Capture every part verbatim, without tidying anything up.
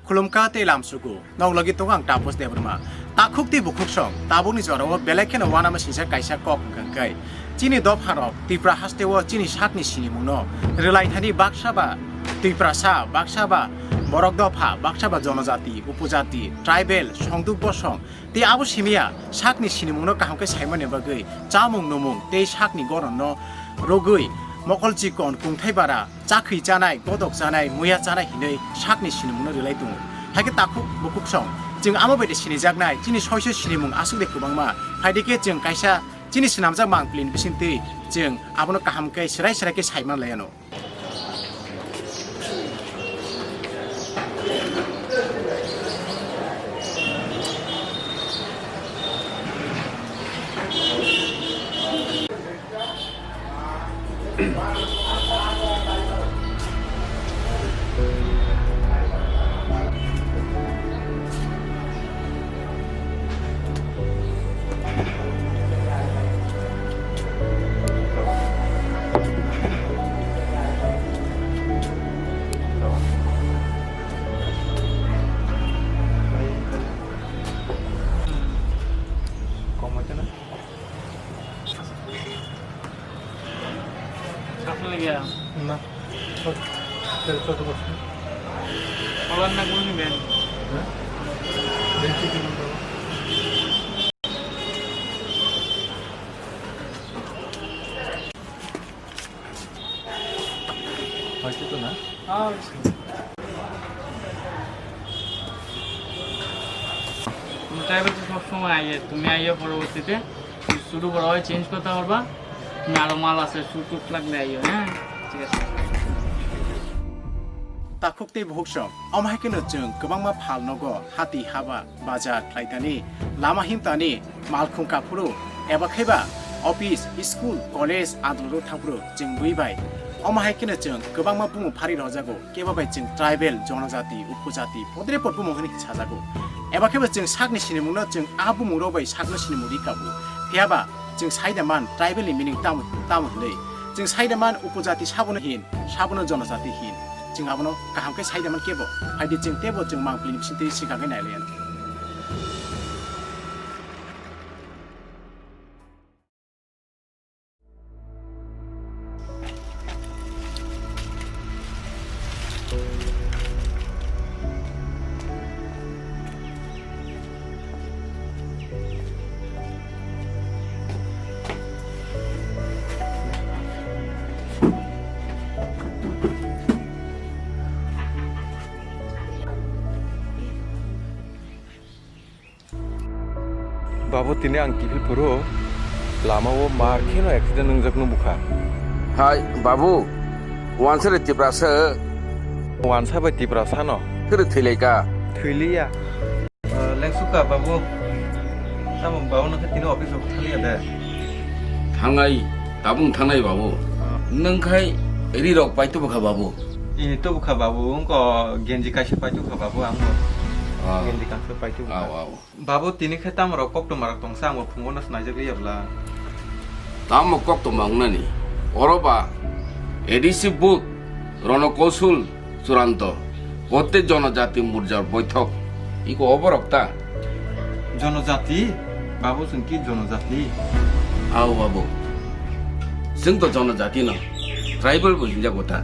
Khulumkha tei lamsugo, nok logi tongo ang Tapos Debbarma. Takhuk tei bukhuk song, tabukni jorao belai kheno uanama singsa kaisa kok hwnkha khe, chini dopharok Tripura hasteo chini sakni sinimungno rwlaithani baksa ba Tiprasa, baksa ba borok dopha, baksa ba jonojati, upojati, tribal, songduk bosong, tei abo simiya sakni sinimungno kaham khe saimani bagwi chamung numung tei sakni goronno rwgwi mokol chikon, kungthai bara, chakhwi chanai, godok chanai, muya chanai hinwi sakni sinimungno rwlai tongo. Haikhe takhuk bukhuk song, chwng amo bai de sinijaknai, chini soiso sinimung aswk de kwbangma. Phaidi khe chwng kaisa chini swnamjak mangpili ni bisingtwi chwng abono kaham khe swrai swrai khe saiman lai anw. Kok maitana? Asal lagi ya? Na. Chot, chot, chot, chot. Kalan na gulung ben. Ha? Ben chicken. হয়েছে তো না? তুমি চাইবে তো সবসময় আইয়ে, তুমি আইয়ে পরবর্তীতে শুরু করা হয় চেঞ্জ করতে পারবা। তুমি আরো মাল আছে, শুট টুট লাগলে আইও, হ্যাঁ? ঠিক আছে। Takhuk tei bukhuk song, omo hai kheno chwng kwbangma phal nogo, hati haba, bazar khlaitani, lama himtani, malkhung kaphuru, eba khaiba office, school, college, adulro thangphuru chwng bui bai. Omo hai kheno chwng kwbangma bumung phari rwjago, kebo bai chwng tribal, jonojati, upojati, podre pod bumung hwnwi sajago. Eba khaiba chwng sakni sinimungno chwng a bumungrok bai sakno sinimung ri kabu. Phiyaba chwng saida man tribal ni meaning tamo, tamo hwnwi. Chwng saida man upojati sabono hin, sabono jonojati hin. Chwng abono kaham khe saida man kebo. Phaidi chwng tebo chwng mangpili ni bisingtwi swkang khe nai lai anw. Babu, tini ang kiphil phuru lama o mar kheno accident wngjak nw bukha. Hai, babu, wansa ri Tiprasa. Wansa bai Tiprasa no. Kiri thwilaika. Thwiliya. Ah, lengsukha, babu. Tamo babu nokhe tini office rok thaliya de? Thangnai, tabung thangnai, babu. Ah. Nwng khai ri rok pai tubukha, babu. I tubukha, babu. Wngko genji kaisa pai tubukha, babu. Ang Ah. Genji kaisa pai tubukha. Aw, aw. Babu, tini khe tamo rok koktwma rok tongsa, ang bo phungo no swnaijakliya bwla. Tamo koktwma wngnani? Oro ba A D C booth, Rono Koushal Churanto, Kotte Jonojati Morjar Boithok, iko oborok ta? Jonojati? Babu, chwng ki jonojati? Ao babu, chwng to jonojati no, tribal bo hinjago ta?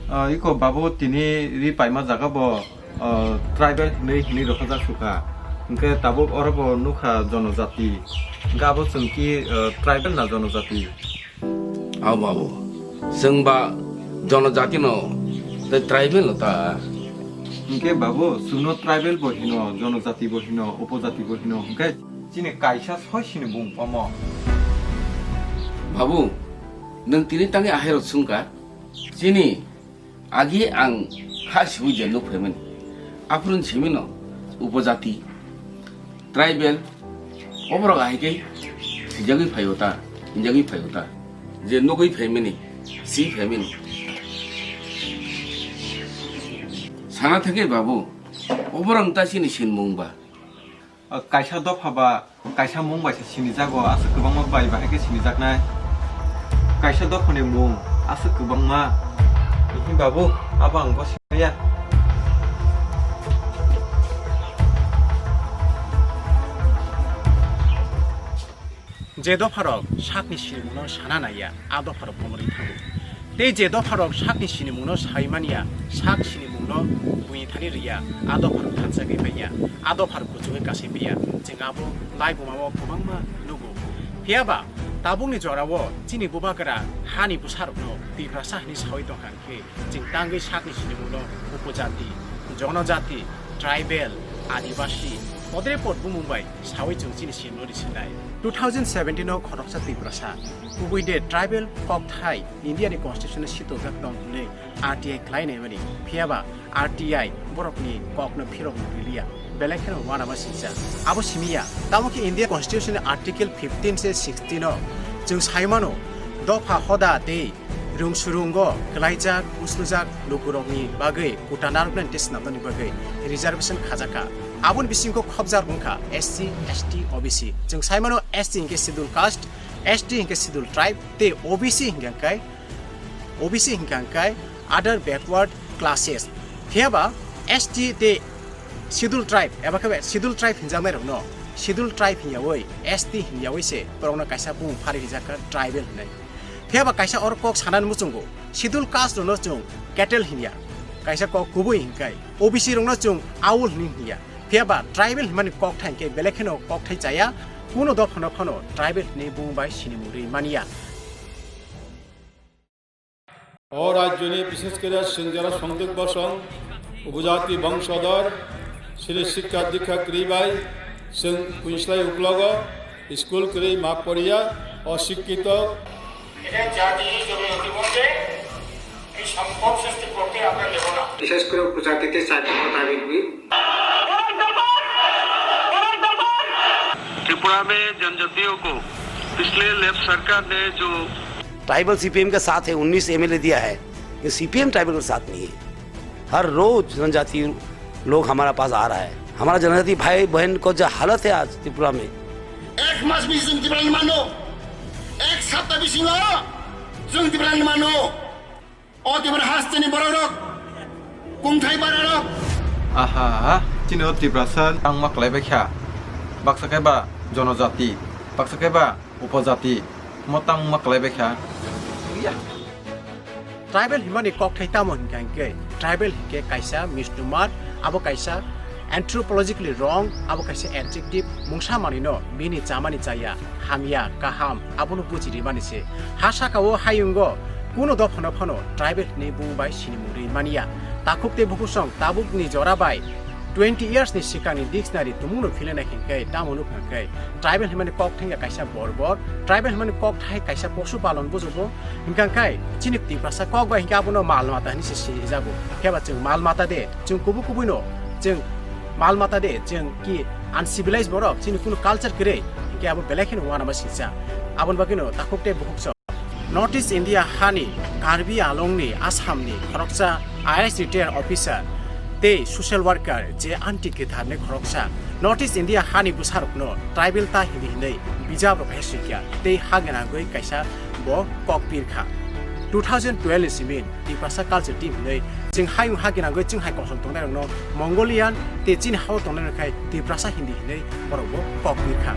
Ah, iko babu, tini ri paima jaga bo, ah, tribal hinwi, hinwi rohorjak sukha. Hwnkhe tabuk oro bo nukha jonojati. Hwnkhe abo chwng ki, ah, tribal na jonojati? Ao babu, chwng ba jonojati no tei tribal no ta. Hwnkhe babu, chwngno tribal bo hino, jonojati bo hino, upojati bo hino, hwnkhe chini kaisa soi sini bung omo. Babu, nwng tini tangwi ahairok swngkha? Chini agi ang ha siwi je nuk phaimani. Aphuru simino upojati, tribal, oborok ahai khe sijagwi phaio ta, hinjagwi phaio ta. Je nugwi phaimani, si phaimani. Sana thangwi babu, oborok ta chini sinmung ba. Ah, kaisa dopha ba kaisa mung bai se sinijago, aswk kwbangma bai bahai khe sinijaknai. Kaisa dophani mung aswk kwbangma. Hini babu, abo ang bo sinaya. Je dopharok sakni sinimungno sana naiya, a dopharok komorwi thango. Tei je dopharok sakni sinimungno sai manya, sak sinimungno buini thani riya, a dopharok thansagwi paiya, a dopharok kuchugwi kasui paiya. Chwng abo laibumao kwbangma nugo. Phiyaba tabukni jorao chini bubagra hani bwsarokno Tiprasa hwnwi saui tongkha. Khe chwng tangwi sakni sinimungno upojati, jonojati, tribal, adibasi, podrepot bumung bai saui chwng chini sinimungno risinai. Two thousand seventeen o khoroksa Tiprasa kubui de tribal kokthai India ni constitution o sitoljak tong hwnwi R T I khlai naimani, phiyaba R T I borokni kokno phirok rwliya, belai kheno uanama singcha. Abo simiya, tamo khe India constitution ni article fifteen se sixteen o chwng sai mano, dopha hoda tei rwngsurungo kwlaijak, uslujak lukurokni bagwi kuta narwknani tei swnamnani bagwi reservation khajakha. Aboni bisingo khopjak wngkha S C, S T, O B C. Chwng sai mano S C hinkhe schedule caste, S T hinkhe schedule tribe, tei O B C hinkhe, O B C hinkhe other backward classes. Phiyaba S T tei schedule tribe, eba khe schedule tribe hinjaknairokno schedule tribe hinyawi, S T hinyawi se borokno kaisa bumung phari hijakha tribal hinwi. Phiyaba kaisa oro kok sanani muchungo, schedule caste rokno chwng cattle hinya, kaisa kok kubui hinkhai, O B C rokno chwng aul hinwi hinya. Phiyaba tribal hinmani kokthai hinkhe belai kheno kokthai chaya, kuno dophano phano tribal hinwi bumung bai sinimung rwi manya. O rajyoni bishesh kore chwng jara Songduk Bosong, upojati bongsodor, chini sikka dikha kwrwi bai chwng punslai uklogo, school kwrwi ma poriya, osikkito. এটা জাতি হিসেবে ইতিমধ্যে এই সম্পদ সৃষ্টি করতে আমরা দেব না। বিশেষ করে উপজাতিতে চাকরি মোতাবেক। त्रिपुरा में जनजातियों को पिछले लेफ्ट सरकार ने जो ट्राइबल सीपीएम के साथ है, उन्नीस एमएलए दिया है, ये सीपीएम ट्राइबल के साथ नहीं है। हर रोज जनजाति लोग हमारा पास आ रहा है। हमारा जनजाति भाई बहन को जो हालत है आज त्रिपुरा में, Ek mas bisingo Tiprani mano. Ek sapta bisingo chwng Tiprani mano. O Tipra hasteni bororok, kungthai bararok. Aha, chini o Tiprasa tangma kwlaibaikha. Baksa khe ba jonojati, baksa khe ba upojati, mo tangma kwlaibaikha. Iya. Tribal himani kokthai tamo hinkha hinkhe, tribal hinkhe kaisa misnomar, abo kaisa anthropologically wrong, abo kaisa adjective, mungsa manwino bini chamani chaya, hamya, kaham, abono buji rimani se. Ha saka o hayungo kuno dophano phano tribal hinwi bumung bai sinimung rwi manya. Takhuk tei bukhuk song tabukni jora bai twenty years ni sikangni dictionary tumungno philenai hinkhe tamo nukha hinkhe tribal himani kok thangya kaisa borbor, tribal himani kok thai kaisa posu palon bujugo. Hinkha khe chini Tiprasa kok bai hinkhe abono mal mata hinwi se sinijago. Khe ba chwng mal mata de, chwng kubui kubui no, chwng mal mata de, chwng ki uncivilized borok, chini kunu culture kwrwi, hinkhe abo belai kheno uanama singcha. Aboni bagwino takhuk tei bukhuk song. North East India hani Karbi Anglongni Assamni khoroksa I A S retired officer tei social worker je anti kwtharni khoroksa North East India hani bwsarokno tribal ta hini hinwi bijap rok hai swi kha tei ha gwnangwi kaisa bo kok pir kha. Two thousand twelve ni simi Tiprasa culture team hinwi chwng hayung ha gwnangwi chwng hai kosom tongnairokno Mongolian tei chini hao tongnairok khai Tiprasa Hindi hinwi borokbo kok pir kha.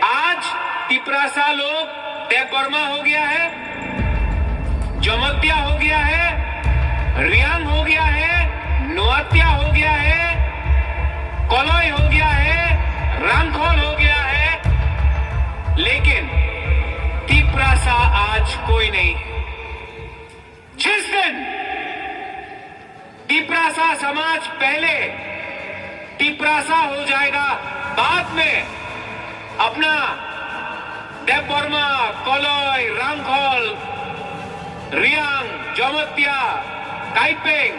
आज तिपरासा लोग देबबर्मा हो गया है, जमतिया हो गया है, रियांग हो गया है, नोआतिया हो गया है, कलई हो गया है, रांखोल हो गया है, लेकिन तिपरासा आज कोई नहीं। जिस दिन तिपरासा समाज पहले तिपरासा हो जाएगा, बाद में अपना देबबर्मा, कलई, रांखोल, रियांग, जमतिया, काइपेंग,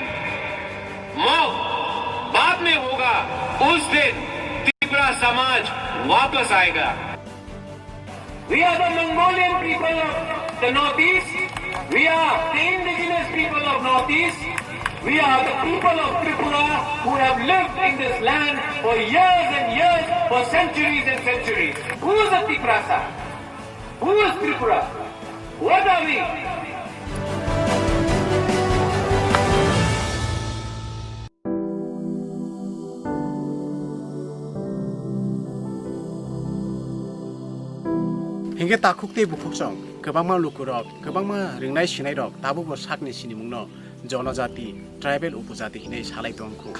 मग बाद में होगा, उस दिन। समाज वापस आएगा। We are the Mongolian people of the Northeast. We are the indigenous people of Northeast. We are the people of Tripura who have lived in this land for years and years, for centuries and centuries. Who is a Tiprasa? Who is Tripura? What are we? Hinkhe takhuk tei bukhuksong kwbangma lukurok, kwbangma ringnai sinairok tabukbo sakni sinimungno jonojati, tribal upojati hinwi salai tongkhu.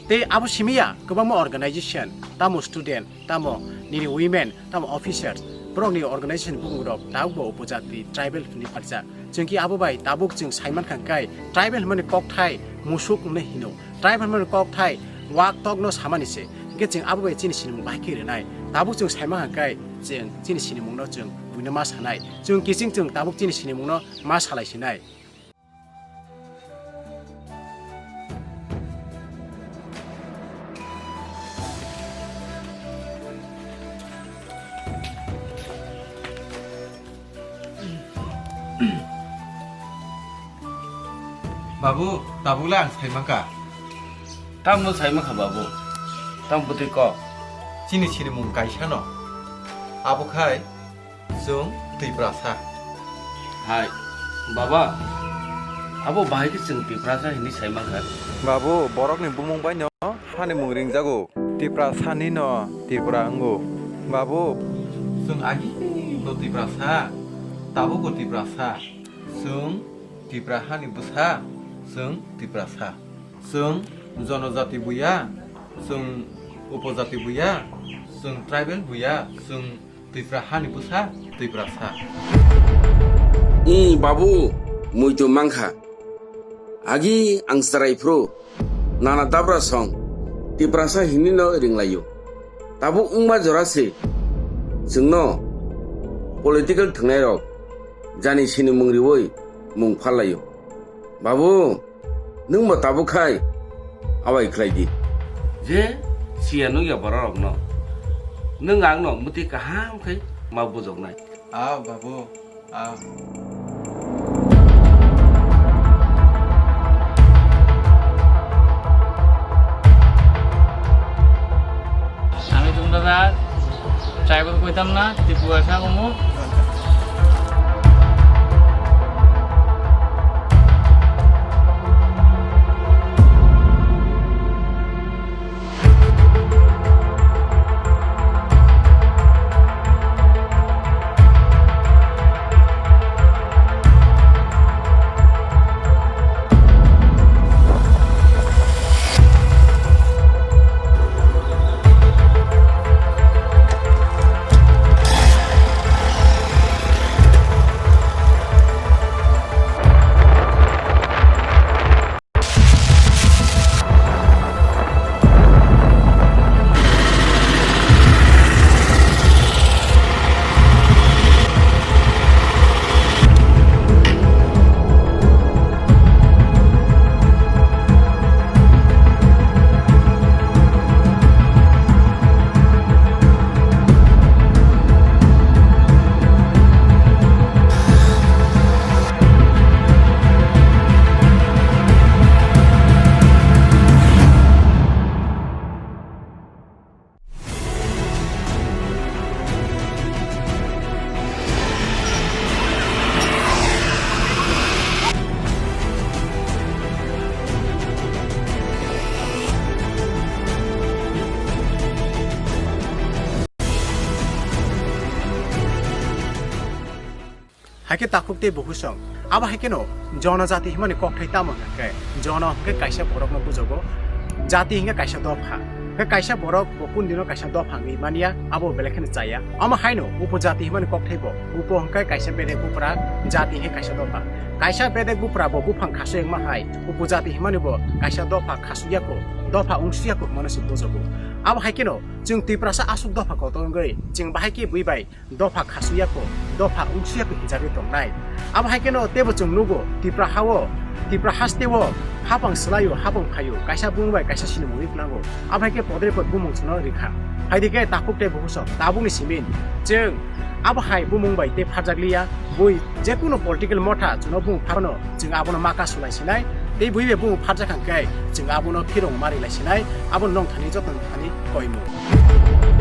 Tei abo simiya kwbangma organization, tamo student, tamo nini women, tamo officers, borokni organization bukungrok tabukbo upojati, tribal hinwi pharjak. Chwng ki abo bai tabuk chwng saimankha hwnkhe tribal hwnmani kokthai musuk hwnwi hino. Tribal hwnmani kokthai wak tokno samani se. Hwnkhe chwng abo bai chini sinimung bahai khe rwnai. Tabuk chwng saimankha hwnkhe chwng chini sinimungno chwng buino ma sanai. Chwng kiching chwng tabuk chini sinimungno ma salai sinai. Babu, tabukle ang saimangkha. Tamno saimangkha babu? Tam bwtwi kok. Chini sinimung kaisano. Abo khai chwng Tiprasa. Hai, baba, abo bahai khe chwng Tiprasa hinwi saimangkha? Babu, borokni bumung baino hani mung ringjago. Tiprasani no Tripura wngo. Babu, chwng agi no Tiprasa, tabukbo Tiprasa. Chwng Tipra hani bwsa, chwng Tiprasa. Chwng jonojati buya, chwng upojati buya, chwng tribal buya, chwng Tipra hani bwsa, Tiprasa. I babu, muitu mankha. Agi ang chwrai phuru, nana dabra song, Tiprasa hinwi no ringlaio. Tabuk wngma jora se, chwngno political thwngnairok jani sinimung riwi mung phallaio. Babu, nwng bo tabuk khai abai khlai di. Je siya nukya bororokno, nwng angno mwtwi kaham khai ma bujoknai. Ah, babu, ah. আমি তোমরা আর ট্রাইবাল কইতাম না, ত্রিপুরা সা কমু। Haikhe takhuk tei bukhusong. Abo haikheno jonojati himani kokthai tamo hwnkhe, jono hwnkhe kaisa borokno bujogo, jati hwnkhe kaisa dopha. Hwnkhe kaisa borok bo kundino kaisa dopha wngwi manya, abo belai kheno chaya. Omo haino upojati himani kokthai bo, upo hwnkhe kaisa bedek bupra, jati hwnkhe kaisa dopha. Kaisa bedek bupra bo buphang khasui wngma hai, upojati himani bo kaisa dopha khasuyako, dopha wngsuyako himano se bujogo. Abo haikheno chwng Tiprasa aswk dopha kotor wngwi, chwng bahai khe bui bai dopha khasuyako, dopha wngsuyako hinjagwi tongnai. Abo hai kheno teibo chwng nugo, Tipra hao, Tipra hasteo Hapang swlaio, hapang phaio, kaisa bumung bai kaisa sinimung ri phlango. Aphai khe podre pod bumung chwngno rikha. Phaidi khe takhuk tei bukhusok, tabukni simin chwng abo hai bumung bai tei pharjakliya, bui jekunu political motha chwngno bumung pharno chwng abono maka sulai sinai, tei bui bai bumung pharjak hwnkhe chwng abono phirong mari lai sinai, abo nongthani jotoni thani koimung.